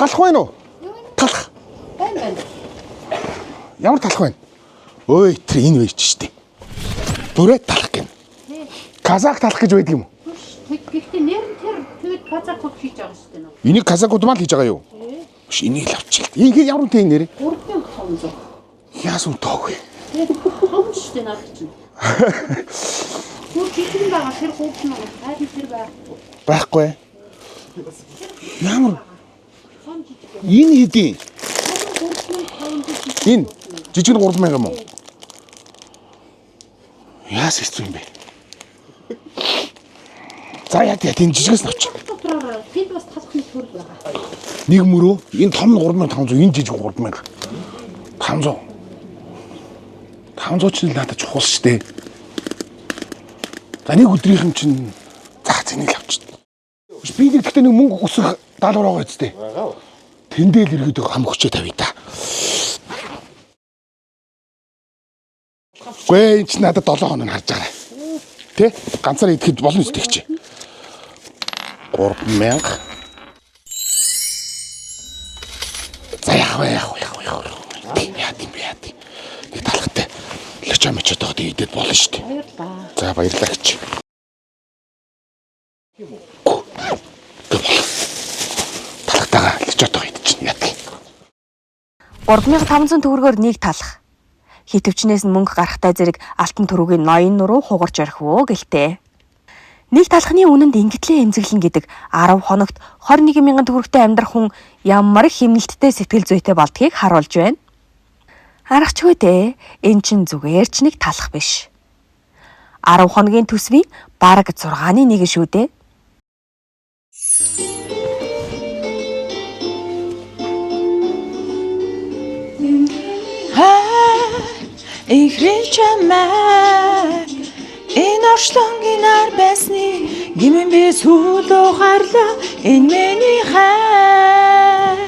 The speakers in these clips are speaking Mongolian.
Талах байна уу? Талах. Байна байна. Ямар талах байна? Ой, тэр энэ байж штэ. Бүрээ талах гин. Казак талах гэж байдаг юм уу? Гэхдээ нэр нь тэр тэгэд казакууд хийж байгаа шүү дээ. Нөө. Энийг казакууд маань л хийж байгаа юу? Биш, энийг л авчих. Энэ ямар үнэтэй нэр? 3500. Яасан үнэтэй вэ? Тэгээд том шүү дээ наад чинь. Бүр жижигэн байгаа тэр 3000 харин тэр байхгүй. Байхгүй. Ямар Том жижиг. энэ хэдийн? 3500 Энэ жижиг нь 3000 юм уу? Яас хэцүү юм бэ? За яа яа энэ жижигээс нь авчих. дотроор тэнд бас талхны төрөл байгаа. Нэг мөрөө энэ том нь 3500, энэ жижиг 3000. 500. 500 ч л надад чухал шүү дээ. За нэг өдрийнх нь чинь за зэнийг л авчих. Би нэг гэхдээ нэг мөнгө өсөх даалгавар байгаа үстэй. Тэндээ л иргэдэг хам хүчээ тавья та. Гүй энэ чинь надад 7 хоног харж байгаа. Тэ? Ганцаар идэхэд болно үстэй чи. 3000. За яах вэ яах вэ яах вэ яах вэ? Яа тийм бэ яа тийм. Нэг талхтай лочо мочод байгаа идэд болно шүү дээ. Баярлаа. За баярлалаа гэж. Талхтайгаа лочотойгоо идчихнэ яа. 3500 төгрөгөөр нэг талах. Хитвчнээс нь мөнгө гарахтай зэрэг алтан төрөгийн ноён нуруу хугарч орхив уу гэлтэй. Нэг талхны үнэнд ингэтлээ эмзэглэн гэдэг 10 хоногт 21 мянган төгрөгтэй амьдрах хүн ямар хэмнэлттэй сэтгэл зүйтэй болдгийг харуулж байна. Аргач дээ, эн чинь зүгээр ч нэг талах биш. 10 хоногийн төсвийн бараг 6-ны 1 шүү дээ. Инхрэн чамайг энэ орчлонгийн ар байсны гимэн би сүлөө харлаа энэ миний хайр.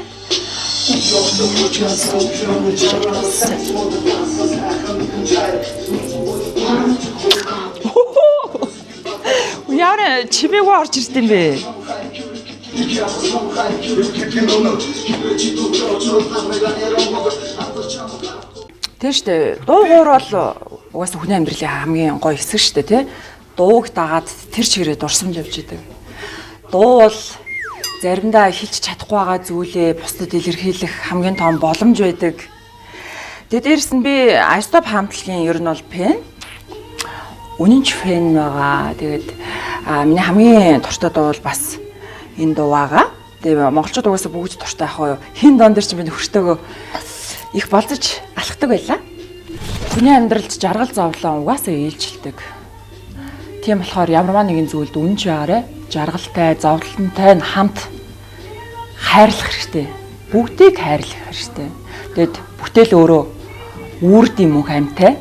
Яа чимээгүй орж ирд юм бэ? Тэр штэ дуу хуур бол угаасаа хүний амьдралын хамгийн гоё хэсэг штэ тий. Дууг дагаад тэр чигээрээ дурсамж явж идэг. Дуу бол заримдаа хэлж чадахгүй байгаа зүйлээ бусдад илэрхийлэх хамгийн том боломж байдаг. Тэгээ дээрэс нь би iStop хамтлагийн ер нь бол фэн. Үнэн ч фэн байгаа. Тэгээд миний хамгийн дуртай дуу бол бас энэ дуу байгаа. Тэгээ монголчууд угаасаа бүгд дуртай ах уу. Хин дон дээр чинь би нөхөртөөгөө их болзож алхдаг байлаа. Хүний амьдралд жаргал зовлон угаасаа ээлжилдэг. Тийм болохоор ямарваа нэгэн зүйлд үнэнч байгаарэ. Жаргалтай, зовлонтой нь хамт хайрлах хэрэгтэй. Бүгдийг хайрлах хэрэгтэй. Тэгэд бүтээл өөрөө үүрд юм уу хамтай.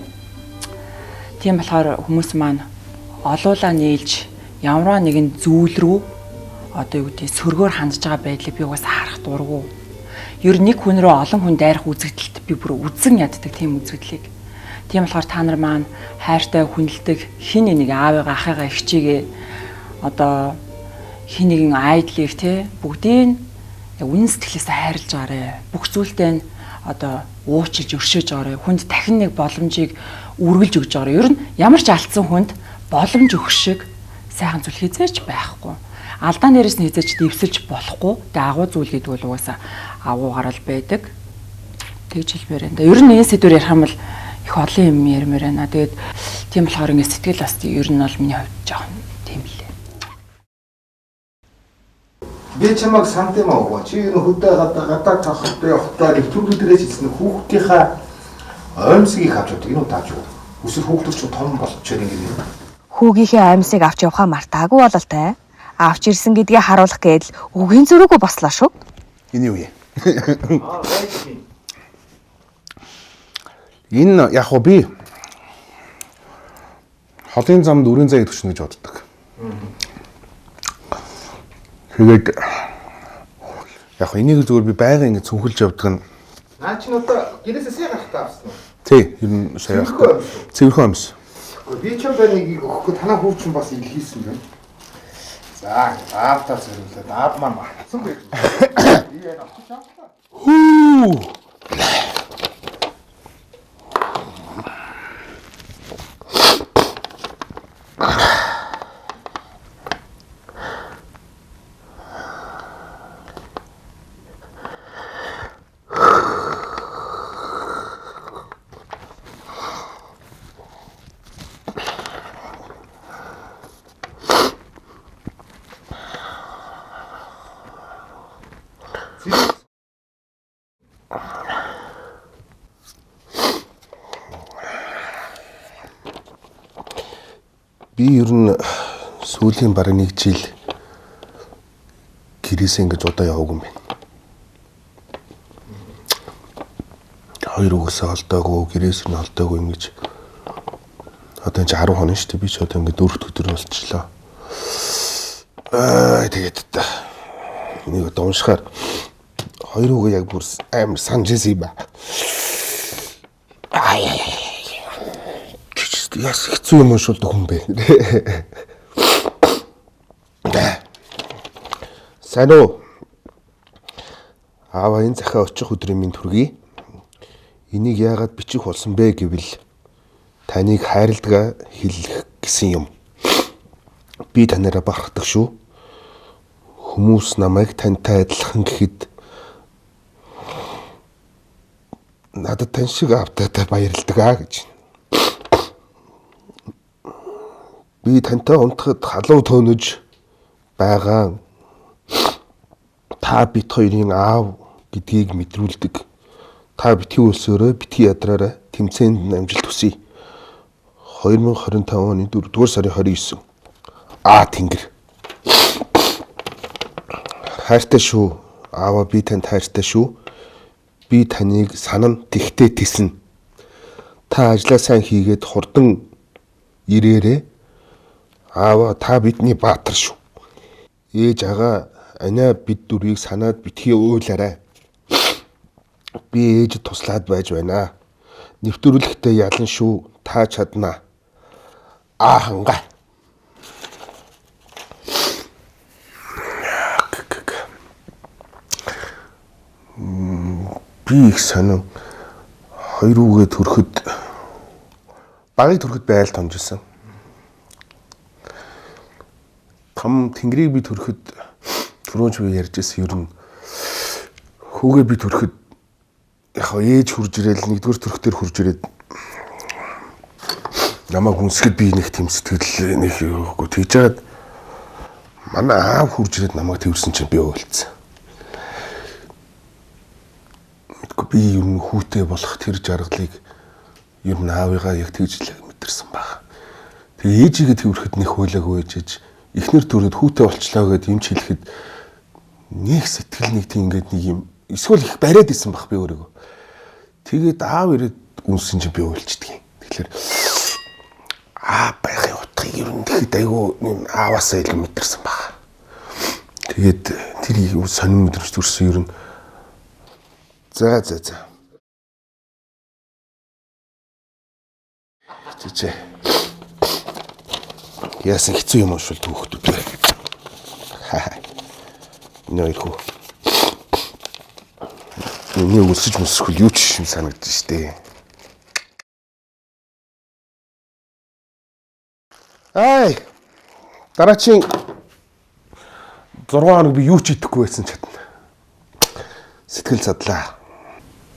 Тийм болохоор хүмүүс маань олуулаа нийлж ямарваа нэгэн зүйл рүү одоо юу гэдэг сөргөөр хандж байгаа байдлыг би угаасаа харах дургу. Ер нь нэг хүн рүү олон хүн дайрах үзэгдэлт би бүр үзэн яддаг тийм үзэгдлийг. Тийм болохоор та нар маань хайртай хүндэлдэг хин нэг аавыгаа ахыгаа эгчийгээ одоо хин нэгэн айдлыг те бүгдийг яг үнэн сэтгэлээсээ хайрлаж байгаарэ. Бүх зүйлтэй нь одоо уучилж өршөөж байгаарэ. Хүнд дахин нэг боломжийг үргэлж өгж байгаарэ. Ер нь ямар ч алдсан хүнд боломж өгөх шиг сайхан зүйл хизээч байхгүй. Алдаа нэрээс нь хизээч дэвсэлж болохгүй. Тэгээ агуу зүйл гэдэг бол угаасаа агуугаар л байдаг. Тэгж хэлмээр байна. Ер нь энэ сэдвээр ярих юм бол их олон юм ярмаар байна. Тэгээд тийм болохоор ингэ сэтгэл бас ер нь бол миний хувьд жоохон тийм лээ. Би чамайг санд юм аа. Чи энэ хөдөө гадаа тавхтай явахдаа нэвтрүүлгүүдээс хэлсэн хүүхдийнхаа оймсгийг авч явдаг. Энэ удаач юу? Өсөр хүүхдүүд чинь том болчиход ингэ юм. Хүүгийнхээ аимсыг авч явхаа мартаагүй бололтой. Авч ирсэн гэдгээ харуулах гээд л үгийн зөрүүгөө бослоо шүү. Энэ юу юм? Энэ яг хоо би холын замд өрийн зай идэх гэж боддог. Тэгээд яг хоо энийг зүгээр би байга ингэ цүнхэлж явдаг нь Наа чинь одоо гэрээсээ сая гарахтаа авсан уу? тий ер нь сая Цэвэрхэн амьс. Цэвэрхэн амьс. Би ч юм байна нэгийг өгөхгүй танаа хүү чинь бас илгийсэн байна. За, аавтаа зориулаад аав маань мартсан байх. Би энэ очиж авлаа. Хүү. Би ер нь сүүлийн бараг нэг жил гэрээсээ ингэж удаа яваагүй юм байна. Хоёр үгсээ олдоогүй, гэрээс нь олдоогүй ингэж одоо энэ 10 хоног шүү дээ. Би ч одоо ингэ дөрөвт өдөр болчихлоо. Аа тэгээд та. Энийг одоо уншихаар хоёр үгээ яг бүр амар санаж ирсэн юм ба. Аа яа яа. Яс хэцүү юм уншуулдаг хүн бэ. Сайн уу? Аава энэ захиа очих өдрийн минь төргий. Энийг яагаад бичих болсон бэ гэвэл таныг хайрладгаа хэлэх гэсэн юм. Би танаараа бахархдаг шүү. Хүмүүс намайг тантай адилхан гэхэд надад тань шиг аавтайтай баярладаг аа гэж. Би тантай унтахад халуун төөнөж байгаа та бит хоёрын аав гэдгийг мэдрүүлдэг. Та битгий үлсөөрэй, битгий ядраарай, тэмцээнд амжилт хүсье. 2025 оны 4-р сарын 29. Аа Тэнгэр. Хайртай шүү. Аава би танд хайртай шүү. Би таныг санан тэгтээ тэснэ. Та ажлаа сайн хийгээд хурдан ирээрэй. Аава та бидний баатар шүү. Ээж агаа анаа бид дөрвийг санаад битгий уйлаарай. Би ээжид туслаад байж байна. Нэвтрүүлэгтээ ялан шүү. Та чадна. Аа ханга. Би их сонин хоёр үгээ төрөхөд багыг төрөхөд байл томжилсан. Том тэнгэрийг би төрөхөд түрүүнч би ярьж байсан ер нь хүүгээ би төрөхөд яг ээж хурж ирээл нэгдүгээр төрөх дээр хурж ирээд намайг хүнсгэд би нэг тийм сэтгэл нэг юугүй тэгж жагаад манай аав хурж ирээд намайг тэрсэн чинь би уйлцсан. Мэдгүй би ер нь хүүтэй болох тэр жаргалыг ер нь аавыгаа яг тэгж л мэдэрсэн баг. Тэгээ ээжигээ тэрхэд нэг хуйлаагүй ээжэж эхнэр төрөөд хүүтэй болчлоо гэд юм хэлэхэд нэг сэтгэл нэг тийм ингээд нэг юм эсвэл их бариад исэн баг би өөрийгөө. Тэгээд аав ирээд үнсэн чинь би уйлчдаг юм. Тэгэхээр аа байхын утгыг ер нь тэгэхэд айгүй ааваасаа илүү мэдэрсэн баг. Тэгээд тэр сонин мэдрэмж төрсөн ер нь. За за за. Чичээ. Яасан хэцүү юм уншвал түүхтүүд вэ? Энэ хоёр хүү. Миний өсөж мөсгөл юу ч юм санагдаж штэ. Ай. Дараачийн 6 хоног би юу ч идэхгүй байсан чадна. Сэтгэл задлаа.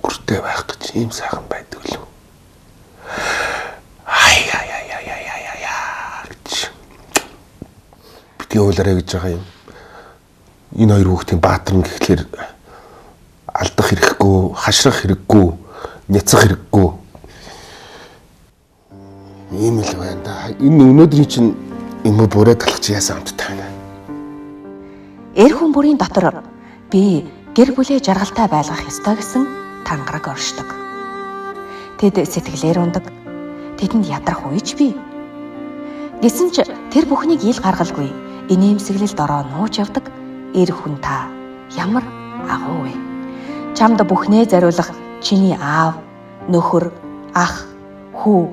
Гүртэй байх гэж ийм сайхан байдаг лөө. Ай ай ай ай ай ай ай гэж. Битгий уулаарай гэж байгаа юм. Энэ хоёр хүүхдийн баатар нь гэхлээр алдах хэрэггүй, хашрах хэрэггүй, няцах хэрэггүй. Ийм л байна да. Энэ өнөөдрийн чинь энэ бүрээ талах чи яасан амттай байна. Эр хүн бүрийн дотор би гэр бүлээ жаргалтай байлгах ёстой гэсэн тангараг оршдог. Тэд сэтгэлээр ундаг. Тэдэнд ядрах үеч бий. Гэсэн ч тэр бүхнийг ил гаргалгүй инээмсэглэл дороо нууж явдаг эр хүн та ямар агуу вэ? Чамд бүхнээ зориулах чиний аав, нөхөр, ах, хүү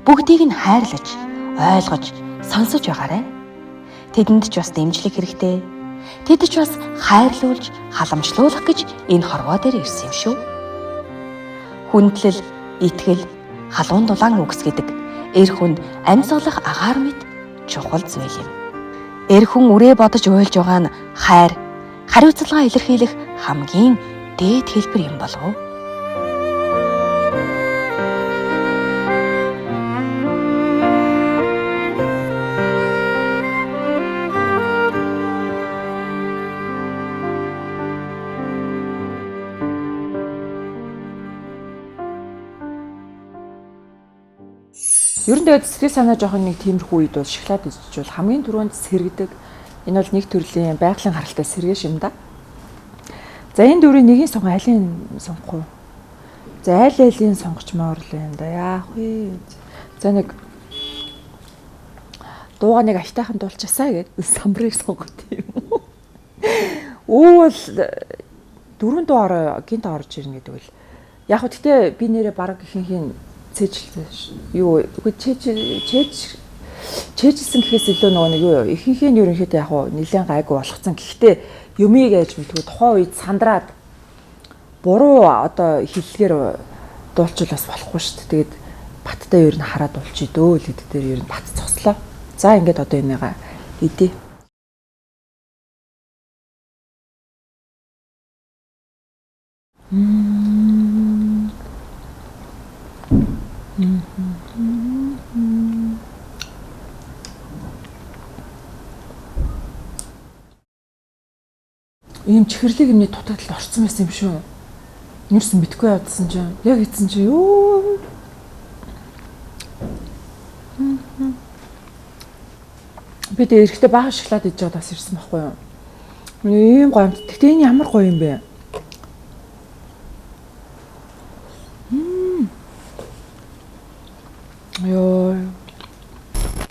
бүгдийг нь хайрлаж, ойлгож, сонсож байгаарай. Тэдэнд ч бас дэмжлэг хэрэгтэй. Тэд ч бас хайрлуулж, халамжлуулах гэж энэ хорвоо дээр ирсэн юм шүү. Хүндлэл, итгэл, халуун дулаан үгс гэдэг эр хүнд амьсгалах агаар мэт чухал зүйл юм. Эр хүн үрээ бодож уйлж байгаа нь хайр, хариуцлага илэрхийлэх хамгийн дээд хэлбэр юм болов уу? Ер нь тэгээд сэтгэл санаа жоохон нэг тиймэрхүү үед бол шоколад идчихвэл хамгийн түрүүнд сэргэдэг. Энэ бол нэг төрлийн байгалийн харалтай сэргээш юм да. За энэ дөрвийн нэгийг сонгоо, алийг сонгох уу? За аль алийг сонгочмоор л юм да. Яах вэ? За нэг дууга нэг аятайхан дуулчихсаа гэд самбарыг сонгох юм уу? Өө бол дөрвөн дуу ороо гинт орж ирнэ гэдэг бол яг хөө гэтээ би нэрээ баг ихэнх нь цээжилсэн юу үгүй чээжилсэн гэхээс илүү нөгөө нэг юу ихэнх нь ерөнхийдөө яг хуу нэлээд гайгүй болгоцсон. Гэхдээ юмыг ээж мэдгүй тухайн үед сандраад буруу одоо хиллэгээр дуулчвал бас болохгүй шүү дээ. Тэгээд баттай ер нь хараад дуулчих дөө л гэдэг дээр ер нь бат цослоо. За ингээд одоо энийга идэ. Ийм чихэрлэг юмны дутагдалд орсон байсан юм шүү. Нэрсэн мэдгүй явдсан чинь яг эцэн чинь юу. Би тэгээ эрэхтэй бага шоколад идэж байгаад бас ирсэн байхгүй юу. Ийм гоё юм. Тэгтээ энэ ямар гоё юм бэ? Йоо.